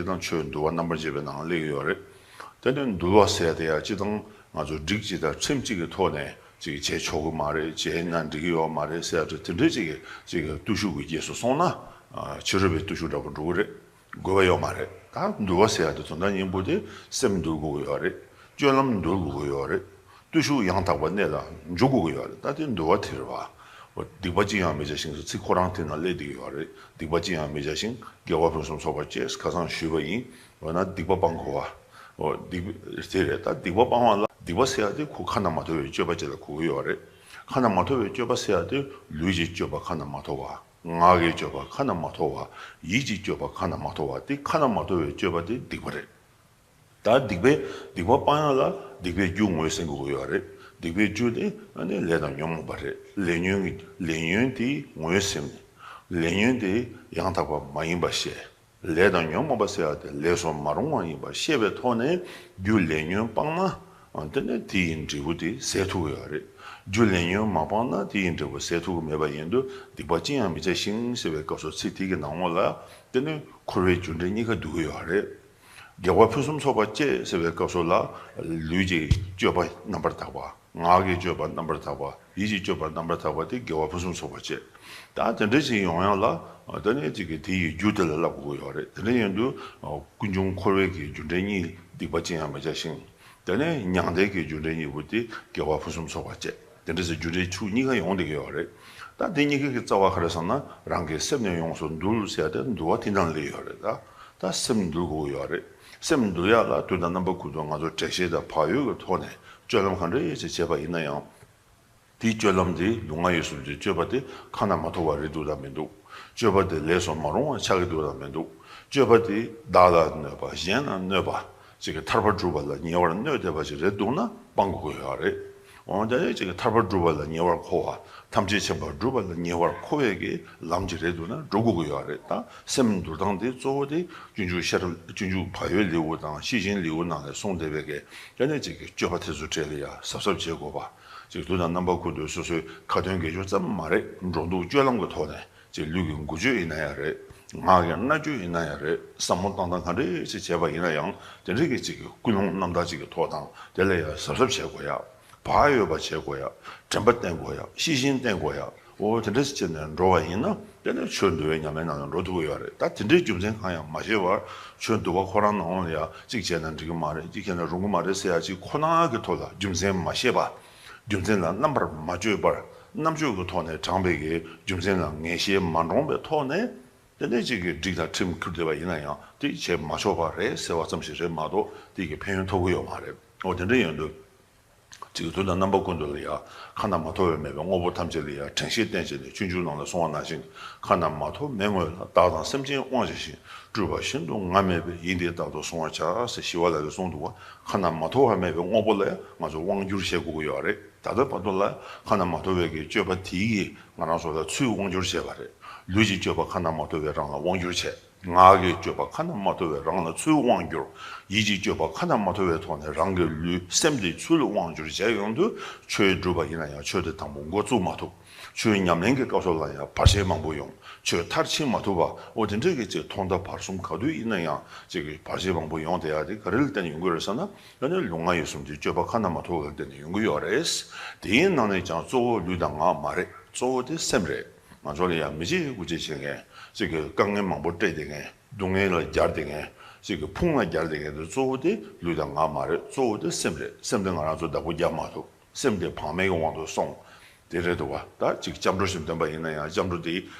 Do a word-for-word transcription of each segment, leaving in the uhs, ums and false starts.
དེ་དང་ཆོས་འདུལ་བ་རྣམ་པར་འབྱེད་པའི་ནང་སླེབས་ཡོད་རེད། དེ་ནས་འདུལ་བ་ཟེར་དེ་ཡང་སྤྱིར་བཏང་ང་ཚོ་སྒྲིག་གཅིག་དང་ཁྲིམས་གཅིག་གི་ཐོག་ནས་ཅིག་བྱས་ཆོག་གི་མ་རེད། བྱས་ན་འགྲིག་གི་ཡོད་མ་རེད་ཟེར་ཡ་དེ་འདྲའི་ཅིག་གི་ཅིག་གི་བརྟུལ་ཞུགས་ཀྱི་རྗེས་སུ་སོང་ན་ཕྱི་རོལ་པའི་བརྟུལ་ཞུགས་འདྲ་པོ་འགྲོ་གི་རེད། དགོས་པ་ཡོད་མ་རེད། ད་འདུལ་བ་ཟེར་ཡ་དེ་དོན་དག་སྙིང་པོ་དེ་སེམས་འདུལ་དགོས་ཀྱི་ཡོད་རེད། སྤྱོད་ལམ་འདུལ་དགོས་ཀྱི་ཡོད་རེད། བརྟུལ་ཞུགས་ཡང་དག་པ་གནས་ལ་འཇུག་དགོས་ཀྱི་ཡོད་རེད། ད་དེ་འདུལ་བ་དེ་རེད་བ། འོ་སྡིག་པ་ཅི་ཡང་མི་བྱ་ཞིང་ཟེར་ཚིག་ཁོ་རང་དེ་ན་སླེབས་བསྡད་ཀྱི་ཡོད་རེད། སྡིག་པ་ཅི་ཡང་མི་བྱ་ཞིང་དགེ་བ་ཕུན་སུམ་ཚོགས་པར་སྤྱད་ཁ་སང་ཞུས་པ་ཡིན། འོ་ན་སྡིག་པ་སྤང་དགོས་བ། འོ་སྡིག་དེ་རེད། ད་སྡིག་པ་སྤང་བ་ལ་སྡིག་པ་ཟེར་ཡ་དེ་ཁོ་ཁ་ན་མ་ཐོ་བའི་སྤྱོད་པ་ཅིག་ལ་གོ་གི་ཡོད་རེད། ཁ་ན་མ་ཐོ་བའི་སྤྱོད་པ་ཟེར་ཡ་དེ་ལུས་ཀྱི་སྤྱོད་པ་ཁ་ན་མ་ཐོ་བ། ངག་གི་སྤྱོད་པ་ཁ་ན་མ་ཐོ་བ། ཡིད་ཀྱི་སྤྱོད་པ་ཁ་ན་མ་ཐོ་བ། དེ་ཁ་ན་མ་ཐོ་བའི་སྤྱོད་པ་དེ་སྡིག་པ་རེད། ད་སྡིག་པའི་སྡིག་པ་སྤང་ཡག་ལ་སྡིག་པའི་རྒྱུ་ངོས་ཟིན་དགོས་ཀྱི་ཡོད་རེད། སྡིག་པའི་རྒྱུ་དེ་ཨ་ནི་ལས་དང་ཉོན་མོངས་པ་རེད། ལས་ཉོན་གྱི་ལས་ཉོན་དེ་ངོས་ཟིན། ལས་ཉོན་དེ་ཡང་དག་པ་མ་ཡིན་པ་ཤེས། ལས་དང་ཉོན་མོངས་པ་ཟེར་ཡག་དེ་ལས་སུ་མ་རུང་བ་ཡིན་པ་ཤེས་པའི་ཐོག་ནས་རྒྱུ་ལས་ཉོན་སྤངས་ན་དེ་ནས་དེ་ཡི་འབྲས་བུ་དེ་ཟད་ཐུབ་ཀྱི་ཡོད་རེད། རྒྱུ་ལས་ཉོན་མ་སྤངས་ན་དེ་ཡི་འབྲས་བུ་ཟད་ཐུབ་ཀྱི་མེད་པ་ཡིན་དུས་སྡིག་པ་ཅི་ཡང་མི་བྱ་ཞིང་ཟེར་བའི་སྐབས་སུ་ཚིག་དེ་གི་ནང་ལོགས་ལ་དེ་ནས་འཁོར་བའི་རྒྱུ་འབྲས་གཉིས་ཀ་འདུ་གི་ཡོད་རེད། དགེ་བ་ཕུན་སུམ་ཚོགས་པ་སྤྱད་ཟེར་བའི་སྐབས་སུ་ལ་ལུས་ཀྱི་སྤྱོད་པ་རྣམ་པར་དག་པ། ངག་གི་སྤྱོད་པ་རྣམ་པར་དག་པ། ཡིད་ཀྱི་སྤྱོད་པ་རྣམ་པར་དག་པ་དེ་དགེ་བ་ཕུན་སུམ་ཚོགས་པ་སྤྱད། ད་དེ་འདྲ་ཞིག་ཡོང་ཡག་ལ་ད་ནི་ཅིག་གི་དེ་ཡི་རྒྱུ་དེ་ལ་བསླབ་དགོས་ཀྱི་ཡོད་རེད། དེ་འདྲ་ཡིན་དུས་ཀུན་འབྱུང་འཁོར་བའི་གི་རྒྱུ་འབྲས་གཉིས་སྡིག་པ་ཅི་ཡང་མི་བྱ་ཞིང་། དེ་ནས་མྱང་འདས་ཀྱི་རྒྱུ་འབྲས་གཉིས་པོ་དེ་དགེ་བ་ཕུན་སུམ་ཚོགས་པ་བྱས། དེ་འདྲ་ཟེར་རྒྱུ་འབྲས་ཕྱོགས་གཉིས་ཀ་ཡོང་བསྡད་ཀྱི་ཡོད་རེད། ད་དེ་གཉིས་ཀའི་རྩ་བ་ག་རེ་ཟེར་ན་རང་གི་སེམས་ནི་ཡོངས་སུ་འདུལ་ཟེར་ཏེ་འདུལ་བ་དེ་ནང་སླེབས་ཡོད་རེད། ད་ད་སེམས་འདུལ་དགོས་ཀྱི་ཡོད་རེད། སེམས་འདུལ་ཡག་ལ་དུས་དང་རྣམ་པ་ཀུན་ཏུ་ང་ཚོ་དྲན་ཤེས་དང་བག་ཡོད་ཀྱི་ཐོག་ནས་སྤྱོད་ལམ་ག་འདྲ་ཡོད་ཅེས་བྱས་པ་ཡིན་ན་ཡང་། དེའི་སྤྱོད་ལམ་དེ་ལུས་ངག་ཡིད་གསུམ་གྱི་སྤྱོད་པ་དེ་ཁ་ན་མ་ཐོ་བ་རེད་འདུག་དང་མི་འདུག་སྤྱོད་པ་དེ་ལས་སུ་མ་རུང་བ་ཆགས་ཀྱི་འདུག་དང་མི་འདུག་སྤྱོད་པ་དེ་བདག་ལ་གནོད་པ་གཞན་ལ་གནོད་པ་ཅིག་གི་ཐར་པ་སྒྲུབ་པ་ལ་ཉེ་བར་གནོད་བསྡད་པ་ཅིག་རེད་འདུག་ན་སྤང་དགོས་ཀྱི་ཡོད་རེད། འོན་ཀྱང་ཅིག་གི་ཐར་པ་སྒྲུབ་པ་ལ་ཉེ་བར་མཁོ་བ། ཐམས་ཅད་མཁྱེན་པ་སྒྲུབ་པ་ལ་ཉེ་བར་མཁོ་བའི་གི་ལམ་ཅིག་རེད་འདུག་ན་འགྲོ་དགོས་ཀྱི་ཡོད་རེད། ད་སེམས་འདུལ་སྟངས་དེ་གཙོ་བོ་དེ་སྤྱོད་འཇུག་ཤེས་རབ་སྤྱོད་འཇུག་བག་ཡོད་ལེའུ་དང་ཤེས་བཞིན་ལེའུ་ནང་ལ་གསུངས་བསྡད་པའི་གི་ཡང་ན་ཅིག་གི་སྤྱོད་པ་དེ་ཚོ་གྲས་ལ་ཡང་གཟབ་གཟབ་བྱེད་དགོས་པ། ཅིག་དུས་དང་རྣམ་པ་ཀུན་ཏུ་སོ་སོའི་ཁ་ཏོན་དགེ་སྦྱོར་ཙམ་མ་རེད། འགྲོ་འདུག་སྤྱོད་ལམ་གྱི་ཐོག་ནས་ཅིག་ལུས་ཀྱི་འགུལ་སྐྱོད་ཡིན་ན་ཡང་རེད། ངག་གི་སྨྲ་བརྗོད་ཡིན་ན་ཡང་རེད། བསམ་བློ་བཏང་སྟངས་ག་འདྲ་ཞིག་བྱས་པ་ཡིན་ན་ཡང་དེ་འདྲ་གི་ཅིག་གི་ཀུན་སློང་རྣམ་དག་ཅིག་གི་ཐོག་དང་དེ་ལ་ཡང་གཟབ་གཟབ་བྱེད་དགོས་ཡ། བག་ཡོད་པ་བྱེད་དགོས་ཡ། དྲན་པ་བསྟེན་དགོས་ཡ། ཤེས་བཞིན་བསྟེན་དགོས་ཡ། འོ་དེ་འདྲ་ཞིག་བྱས་ནས་འགྲོ་བ་ཡིན་ན་དེ་ནི་ཆོས་འདུལ་བའི་ཉམས་ལེན་ནང་ལ་འགྲོ་ཐུབ་ཀྱི་ཡོད་རེད། ད་དེ་འདྲའི་རྒྱུ་མཚན་གང་ཡང་མ་ཤེས་པར་ཆོས་འདུལ་བ་ཁོ་རང་ནང་ལ་ཡ་གཅིག་བྱས་ན་འགྲིག་གི་མ་རེད། གཅིག་བྱས་ན་རུང་གི་མ་རེད་ཟེར་ཡ་གཅིག་ཁོ་ན་གི་ཐོག་ལ་རྒྱུ་མཚན་མ་ཤེས་པ། རྒྱུ་མཚན་ལ་རྣམ་པར་མ་དཔྱོད་པར་རྣམ་དཔྱོད་ཀྱི་ཐོག་ནས་དྲངས་པའི་གི་རྒྱུ་མཚན་ལ་ངེས་ཤེས་མ་འདྲོངས་པའི་ཐོག་ནས་དེ་འདྲ་ཅིག་གི་སྒྲིག་དང་ཁྲིམས་ཁུར་བསྡད་པ་ཡིན་ན་ཡང་དེ་བྱེད་མ་ཆོག་པ་རེད་ཟེར་བ་ཙམ་ཞིག་རེད་མ་གཏོགས་དེ་གི་ཕན་ཡོན་ཐོབ་ཀྱི་ཡོད་མ་རེད། འོ་དེ་འདྲ་ཡིན་དུས། ཅིག་དུས་དང་རྣམ་པ་ཀུན་ཏུ་ལ་ཡང་ཁ་ན་མ་ཐོ་བས་མེད་པའི་དངོས་པོ་ཐམས་ཅད་ལ་ཡང་དྲན་ཤེས་བསྟེན་བྱས་ནས་སྤྱོད་འཇུག་ནང་ལ་གསུངས་པ་ནང་བཞིན་ཁ་ན་མ་ཐོ་མེད་དངོས་ལ་བདག་དང་སེམས་ཅན་དབང་བྱས་ཤིང་སྤྲུལ་པ་ཤིན་ཏུ་ང་མེད་པས་ཡིད་འདི་རྟག་ཏུ་བསྲུང་བར་བྱ་ཟེར་ཞི་བ་ལྷ་གིས་གསུངས་འདུག་བ། ཁ་ན་མ་ཐོ་བ་མེད་པའི་དངོས་པོ་ལ་ཡང་ང་ཚོ་དབང་བསྒྱུར་བྱེད་དགོས་ཀྱི་ཡོད་རེད། ད་ལྟ་བར་དུ་ལ་ཁ་ན་མ་ཐོ་བའི་གི་སྤྱོད་པ་དེ་ཡིས་ང་རང་ཚོ་ལ་ཚུར་དབང་བསྒྱུར་བྱས་པ་རེད། ལུས་ཀྱི་སྤྱོད་པ་ཁ་ན་མ་ཐོ་བས་རང་ལ་དབང་བསྒྱུར་བྱས། ངག་གི་སྤྱོད་པ་ཁ་ན་མ་ཐོ་བས་རང་ལ་ཚུར་དབང་བསྒྱུར། ཡིད་ཀྱི་སྤྱོད་པ་ཁ་ན་མ་ཐོ་བའི་ཐོག་ནས་རང་གི་ལུས་སེམས་དེ་ཚུར་དབང་བསྒྱུར་བྱས་ཡོང་དུས་ཆོས་སྒྲུབ་པ་ཡིན་ན་ཡང་ཆོས་དེ་དང་པོ་འགོ་བཙུགས་མ་ཐུབ། ཆོས་ཉམས་ལེན་གྱི་སྐབས་སུ་ལ་ཡང་བར་ཆད་མང་པོ་ཡོང་། ཆོས་མཐར་ཕྱིན་མ་ཐུབ་པ། འོ་དེ་འདྲའི་གི་ཅིག་ཐོག་མཐའ་བར་གསུམ་ག་དུས་ཡིན་ན་ཡང་ཅིག་གི་བར་ཆད་མང་པོ་ཡོང་བསྡད་ཡ་དེ་ག་རེ་ལ་བརྟེན་ཡོང་གི་རེད་ཟེར་ན། ད་ནི་ལུས་ངག་ཡིད་གསུམ་གྱི་སྤྱོད་པ་ཁ་ན་མ་ཐོ་བ་ལ་བརྟེན་ནས་ཡོང་གི་ཡོད་རེད། དེའི་ནང་ནས་ཀྱང་གཙོ་བོ་ལུས་དང་ངག་མ་རེད། གཙོ་བོ་དེ་སེམས་རེད། ང་ཚོ་ལ་ཡང་མི་བྱེད་དགུ་བྱེད་བྱེད་མཁན། གཅིག་གིས་དཀའ་ངལ་མང་པོ་སྤྲད་བསྡད་མཁན། སྡུག་བསྔལ་ལ་སྦྱར་བསྡད་མཁན། གཅིག་གིས་ཕུང་ལ་སྦྱར་བསྡད་མཁན་དེ་གཙོ་བོ་དེ་ལུས་དང་ངག་མ་རེད། གཙོ་བོ་དེ་སེམས་རེད། སེམས་དེ་ང་རང་ཚོ་བདག་པོ་རྒྱབ་མ་ཐུབ། སེམས་དེ་བག་མེད་ཀྱི་དབང་དུ་སོང་། དེ་རེད་འདུག་བ། ད་གཅིག་སྐྱབས་འགྲོ་ཞིག་འདོན་པ་ཡིན་ན་ཡང་སྐྱབས་འགྲོ་དེ་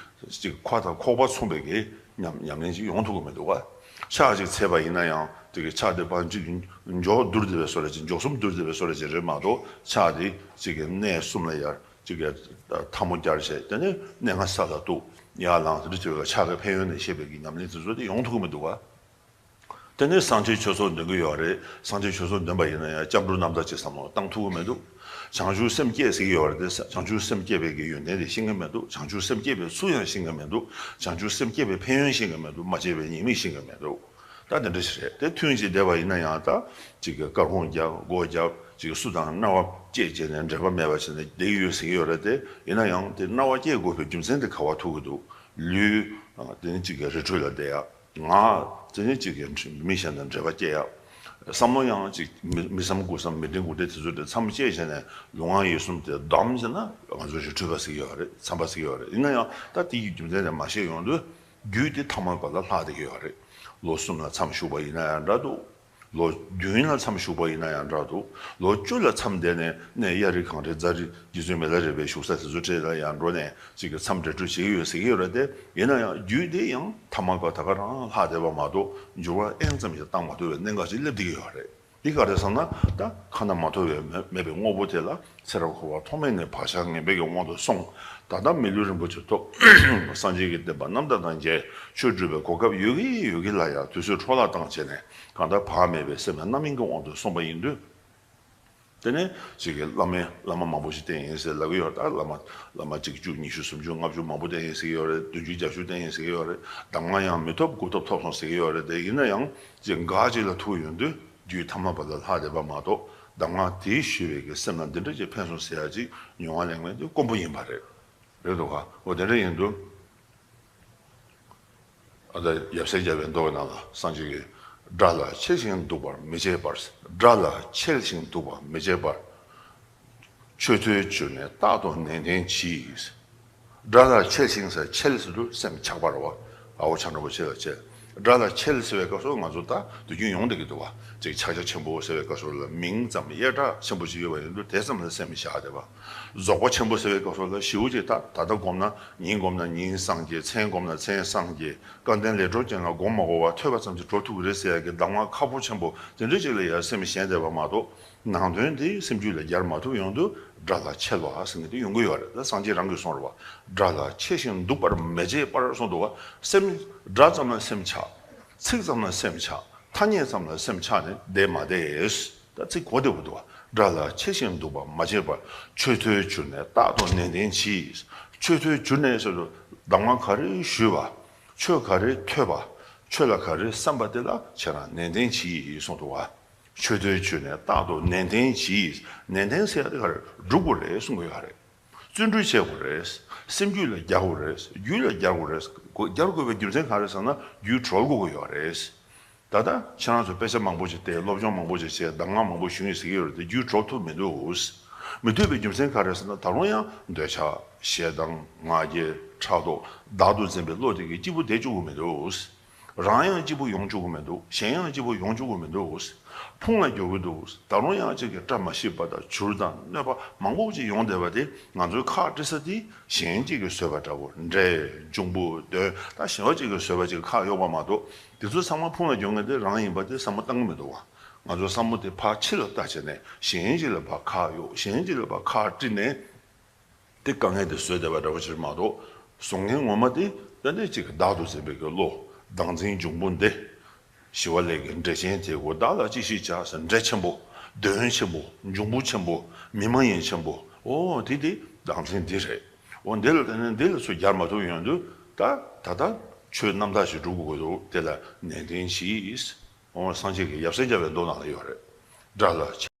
གཅིག་ཁ་དང་ཁོག་པ་མཚུངས་པའི་གི་ཉམས་ཉམས་ལེན་ཅིག་ཡོང་ཐུབ་ཀྱི་མི་འདུག་བ། ཕྱག་ཅིག་འཚལ་བ་ཡིན་ན་ཡང་དེ་གི་ཕྱག་དེ་ཕར་གཅིག་མགྱོགས་བསྡུར་བསྡད་པའི་བཟོ་འདྲ་ཅིག་མགྱོགས་གསུམ་བསྡུར་བསྡད་པའི་བཟོ་འདྲ་ཅིག་རེད་མ་གཏོགས་ཕྱག་དེ་གཅིག་གི་གནས་གསུམ་ལ་ཡར། གཅིག་གིས་ཐལ་མོ་སྦྱར་བྱས་དེ་ནས་གནས་ལྔ་ས་ལ་གཏུགས། ཡར་ལངས་དེ་འདྲ་བྱས་པའི་ཕྱག་གི་ཕན་ཡོན་ནས་བཤད་པའི་གི་ཉམས་ལེན་དེ་ཚོ་དེ་ཡོང་ཐུབ་ཀྱི་མི་འདུག་ག། དེ་ནས་སངས་རྒྱས་ཆོས་ཚོགས་འདོན་གྱི་ཡོད་རེད། སངས་རྒྱས་ཆོས་ཚོགས་འདོན་པ་ཡིན་ན་ཡང་སྐྱབས་འགྲོ་རྣམ་དག་ཅིག་བསམ་བློ་བཏང་ཐུབ་ཀྱི་མི་འདུག། བྱང་ཆུབ་སེམས་བསྐྱེད་ཟེར་གྱི་ཡོད་རེད་དེ། བྱང་ཆུབ་སེམས་བསྐྱེད་པའི་གི་ཡོན་ཏན་དེ་ཤེས་ཀྱི་མི་འདུག། བྱང་ཆུབ་སེམས་བསྐྱེད་པའི་ཚུལ་ཡང་ཤེས་ཀྱི་མི་འདུག། བྱང་ཆུབ་སེམས་བསྐྱེད་པའི་ཕན་ཡོན་ཤེས་ཀྱི་མི་འདུག། མ་བྱས་པའི་ཉེས་དམིགས་ཤེས་ཀྱི་མི་འདུག། ད་དེ་འདྲ་ཞིག་རེད་དེ། ཐུན་གཅིག་བསྡད་པ་ཡིན་ན་ཡང་ད་ཅིག་གི་སྐར་ཁུང་བརྒྱབ་སྒོ་བརྒྱབ་ཅིག་གི་བསུ་དང་སྣང་བ་བསྐྱེད་བྱས་ནས་འབྲེལ་པ་མེད་པ་བྱས་ནས་བསྡད་ཀྱི་ཡོད་ཟེར་གྱི་ཡོད་རེད་དེ། ཡིན་ན་ཡང་དེ་སྣང་བ་བསྐྱེད་དགོས་པའི་རྒྱུ་མཚན་དེ་ག་བ་ཐུག་གི་འདུག། ལུས་དེ་ནི་ཅིག་གི་རི་ཁྲོད་ལ་བསྡད་ཡ། ང་ཚེ་ནི་གཅིག་གི་མི་གཞན་དང་འབྲེལ་བ་སྐྱེ་ཡག་བསམ་བློ་ཡང་གཅིག་མི་མི་བསམ་དགུ་བསམ་མི་དྲན་དགུ་དྲན་དེ་ཚོ་དེ་མཚམས་བཅད་བྱས་ནས་ལུས་ངག་ཡིད་གསུམ་དེ་བསྡམས་བྱས་ན་ང་ཚོ་ཞིག་འཁྲུལ་པ་ཟེར་གྱི་ཡོད་རེད། འཚམས་པ་ཟེར་གྱི་ཡོད་རེད། ཡིན་ན་ཡང་ད་དེ་ཡི་རྒྱུ་མཚན་དེ་མ་ཤེས་ཡོང་དུས་རྒྱུད་དེ་ཐ་མལ་པ་ལ་ལྷག་བསྡད་ཀྱི་ཡོད་རེད། ལོ་གསུམ་ལ་མཚམས་ཞུགས་པ་ཡིན་ན་ཡང་འདྲ་འདུག་ལོ་བདུན་ལ་མཚམས་ཞུགས་པ་ཡིན་ན་ཡང་འདྲ་འདུག་ལོ་བཅུ་ལ་མཚམས་བསྡད་ནས་ནས་གཡའ་རི་གངས་རི་རྫ་རི་རྗེ་བཙུན་མི་ལ་རས་པའི་བཞུགས་ས་དེ་ཚོ་འཕྲད་ལ་ཡང་འགྲོ་ནས་གཅིག་གི་མཚམས་འདྲ་འཁྲུལ་བྱེད་ཀྱི་ཡོད་ཟེར་གྱི་ཡོད་རེད་དེ། ཡིན་ན་ཡང་རྒྱུད་དེ་ཡང་ཐ་མལ་པ་ད་ག་རང་ལྷག་བསྡད་པ་མ་གཏོགས་འགྱུར་བ་ཨེན་ཙམ་ཞིག་བཏང་མ་ཐུབ་པའི་གནད་འགག་ཅིག་སླེབས་བསྡད་ཀྱི་ཡོད་རེད། འདི་ག་རེ་ཟེར་ན་ད་ཁ་ན་མ་ཐོ་བའི་མེད་པའི་དངོས་པོ་དེ་ལ་ཚེ་རབས་འཁོར་བ་ཐོག་མེད་ནས་བག་ཆགས་ངན་པའི་གི་དབང་དུ་སོང་། ད་ལྟ་མི་ལུས་རིན་པོ་ཆེ་ཐོབ། སངས་རྒྱས་ཀྱི་བསྟན་པ་རྣམ་དག་དང་མཇལ། ཆོས་སྒྲུབ་པའི་གོ་སྐབས་ཡོད་ཀྱི་ཡོད་ཀྱི་ལ་ཡང་དུས་ཚོད་འཕྲོ་བརླག་བཏང་བྱས་ནས་གང་ལྟར་བག་མེད་པའི་སེམས་ལ་རྣམ་སྨིན་གྱི་དབང་དུ་སོང་པ་ཡིན་དུས། དེ་ནས་ཅིག་གི་བླ་མའི་བླ་མ་མང་པོ་ཞིག་བསྟེན་ཡིན་ཟེར་ལབ་ཀྱི་ཡོད། ད་བླ་མ་བླ་མ་གཅིག་བཅུ་ཉི་ཤུ་སུམ་ཅུ་ལྔ་བཅུ་མང་པོ་བསྟེན་ཡིན་ཟེར་གྱི་ཡོད་རེད། བདུན་ཅུ་བརྒྱད་ཅུ་བསྟེན་ཡིན་ཟེར་གྱི་ཡོད་རེད། གདམས་ངག་ཡང་མི་ཐོབ་དགུ་ཐོབ་ཐོབ་སོང་ཟེར་གྱི་ཡོད་རེད། དེ་ཡིན་ན་ཡང་ཅིག་འགག་ཅིག་ལ་ཐུག་ཡོང་དུས་རྒྱུད་ཐ་མལ་པ་ལ་ལྷག་བསྡད་པ་མ་གཏོགས་གདམས་ངག་དེའི་ཞུས་པའི་གི་སེམས་ལ་འདི་འདྲ་ཅིག་ཕན་སོང་ཟེར་ཡ་ཅིག་མྱོང་བ་ལེན་མཁན་དེ་དཀོན་པོ་ཡིན་པ་རེད། རེད་འདུག་ག་འོ་དེ་འདྲ་ཡིན་དུས། ཨ་ད་ཡབ་སྲས་བརྒྱ་པའི་མདོ་ནང་ལ་སངས་རྒྱས་ཀྱིས། དགྲ་ལ་འཆེལ་ཞིང་འདུག་པར་མི་བྱེད་པར། དགྲ་ལ་འཆེལ་ཞིང་འདུག་པར་མི་བྱེད་པར། ཆོས་ཐོས་གྱུར་ནས་རྟག་ཏུ་ནན་ཏན་གྱིས། དགྲ་ལ་འཆེལ་ཞིང་ཟེར་འཆེལ་ཟེར་དུས་སེམས་ཆགས་པ་རེད་བ། ཨ་བོ་ཆ་འགྲོ་བ་ཆེ་ལ་འཆེལ། དགྲ་ལ་འཆེལ་ཟེར་བའི་སྐབས་སུ་ང་ཚོ་ད་དུས་རྒྱུན་ཡོང་བསྡད་ཀྱི་འདུག་བ། ཅིག་ཕྱག་རྒྱ་ཆེན་པོ་ཟེར་བའི་སྐབས་སུ་ལ་མིང་ཙམ་ཡ་གྲགས་ཆེན་པོ་ཞིག་ཡོད་པ་ཡིན་དུས་དེ་ཙམ་ལ་སེམས་བཞག་བསྡད་པ། རྫོགས་པ་ཆེན་པོ་ཟེར་བའི་སྐབས་སུ་ལ་ཞེ་པོ་ཅིག་ད་ད་ལྟ་སྒོམ་ན་ཉིན་སྒོམ་ན་ཉིན་སངས་རྒྱས། མཚན་སྒོམ་ན་མཚན་སངས་རྒྱས། སྐལ་ལྡན་ལས་གྲོལ་ཅན་ལ་སྒོམ་མ་དགོས་པར་ཐོས་པ་ཙམ་གྱིས་གྲོལ་ཐུབ་ཀྱི་རེད་ཟེར་ཡ་གི་གདམས་ངག་ཁག་པོ་ཆེན་པོ་དེ་འདྲ་ཅིག་ལ་ཡ་སེམས་ཞེན་བསྡད་པ་མ་གཏོགས་ནང་དོན་དེ་སེམས་རྒྱུད་ལ་སྦྱར་མ་ཐུབ་ཡོང་དུས་དགྲ་ལ་འཆེལ་བ་ཟེར་མཁན་དེ་ཡོང་གི་ཡོད་རེད། ད་སངས་རྒྱས་རང་གིས་གསུངས་རེད་བ། དགྲ་ལ་འཆེལ་ཞིང་འདུག་པར་མི་བྱེད་པར་གསུངས་འདུག་བ། སེམས་དགྲ་ཙམ་ལ་སེམས་ཆགས། ཚིག་ཙམ་ལ་སེམས་ཆགས། ཐ་སྙད་ཙམ་ལ་སེམས་ཆགས་ནས་བསྡད་མ་བསྡད། ད་ཚིག་གོ་བདེ་པོ་འདུག་བ། དགྲ་ལ་འཆེལ་ཞིང་འདུག་པར་མ་བྱེད་པར། ཆོས་ཐོས་གྱུར་ནས་རྟག་ཏུ་ནན་ཏན་གྱིས། ཆོས་ཐོས་གྱུར་ནས་ཟེར་དུས་གདམས་ངག་ག་རེ་ཞུས་པ། ཆོས་ག་རེ་ཐོས་པ། ཆོས་ལ་ག་རེ་བསམ་པ་དེ་ལ་ཁྱེད་རང་ནན་ཏན་གྱིས་གསུངས་འདུག་བ། ཆོས་ཐོས་གྱུར་ནས་རྟག་ཏུ་ནན་ཏན་གྱིས། ནན་ཏན་ཟེར་ཡ་དེ་ག་རེ་སྒྲུབ་དགོས་རེད་གསུང་གི་ཡོད་རེད། བརྩོན་འགྲུས་བྱེད་དགོས་རེད། སེམས་རྒྱུད་ལ་རྒྱག་དགོས་རེད། རྒྱུད་ལ་རྒྱག་དགོས་རེད། སྒོ་རྒྱག་དགོས་པའི་རྒྱུ་མཚན་ག་རེ་ཟེར་ན་རྒྱུད་གྲོལ་དགོས་ཀྱི་ཡོད་རེད། ད་ལྟ་ཁྱེད་རང་ཚོ་དཔེ་ཆ་མང་པོ་ཞིག་བལྟས། སློབ་སྦྱོང་མང་པོ་ཞིག་བྱས། གདམས་ངག་མང་པོ་ཞུས་ཡིན་ཟེར་གྱི་ཡོད་རེད་དེ་རྒྱུད་གྲོལ་ཐུབ་མི་འདུག་མི་ཐུབ་པའི་རྒྱུ་མཚན་ག་རེ་ཟེར་ན་ད་རུང་ཡང་འདོད་ཆགས་ཞེ་སྡང་ང་རྒྱལ་ཕྲག་དོག་བདག་ཏུ་འཛིན་པའི་བློ་དེ་གིས་སྐྱིད་པོ་བསྡད་བཅུག་གི་མི་འདུག་རང་ཡང་སྐྱིད་པོ་ཡོང་བཅུག་གི་མི་འདུག་གཞན་ཡང་སྐྱིད་པོ་ཡོང་བཅུག་གི་མི་འདུག་ཕུང་ལ་རྒྱུག་གི་འདུག་ད་རུང་ཡང་གཅིག་གིས་བཀྲ་མ་ཤིས་པ་དང་བྱུར་དང་གནོད་པ་མང་པོ་ཅིག་ཡོང་བསྡད་པ་དེ་ང་ཚོའི་ཁག་དཀྲི་ས་དེ་གཞན་གཅིག་གིས་བཟོས་པ་འདྲ་བོ། འདྲེ་འབྱུང་པོ་གདོན་ད་གཞན་པ་གཅིག་གིས་བཟོས་པ་ཅིག་ཁག་གཡོགས་པ་མ་གཏོགས་དེ་ཚོ་ཚང་མ་ཕུང་ལ་རྒྱུག་མཁན་དེ་རང་ཡིན་པ་དེ་བསམ་བློ་བཏང་གི་མི་འདུག་བ། ང་ཚོ་བསམ་བློ་དེ་ཕར་ཕྱི་ལ་བལྟ་བྱས་ནས་གཞན་གཅིག་ལ་ཕར་ཁག་གཡོགས། གཞན་གཅིག་ལ་ཕར་ཁག་དཀྲི་ནས། དེ་དཀའ་ངལ་དེ་བཟོས་བསྡད་པ་འདྲ་བོ་ཅིག་མ་གཏོགས་བཟོ་མཁན་ངོ་མ་དེ་ཏན་ཏན་གཅིག་གི་བདག་ཏུ་འཛིན་པའི་གི་བློ། བདག་འཛིན་འབྱུང་པོ་འདི། ཞི་བ་ལྷས་ཀྱི་འདྲེ་ཆེན་དེ་གོ་བདག་ལ་ཅི་ཞིག་བྱ་ཟེར། འདྲེ་ཆེན་པོ། གདོན་ཆེན་པོ། འབྱུང་པོ་ཆེན་པོ། མི་མ་ཡིན་ཆེན་པོ། ཨོ་དེ་དེ་བདག་འཛིན་འདི་རེད། ཨོ་འདི་ལ་བརྟེན་ནས་འདི་ལ་ཚུར་སྦྱར་མ་ཐུབ་ཡོང་དུས་ད་ད་ལྟ་ཆོས་རྣམ་དག་ཞིག་སྒྲུབ་དགོས་འདུག་དེ་ལ་ནན་ཏན་གྱིས། ཨོ་སངས་རྒྱས་ཀྱི་ཡབ་སྲས་བརྒྱ་པའི་མདོ་ནང་ལ་ཡོད་རེད། དགྲ་ལ།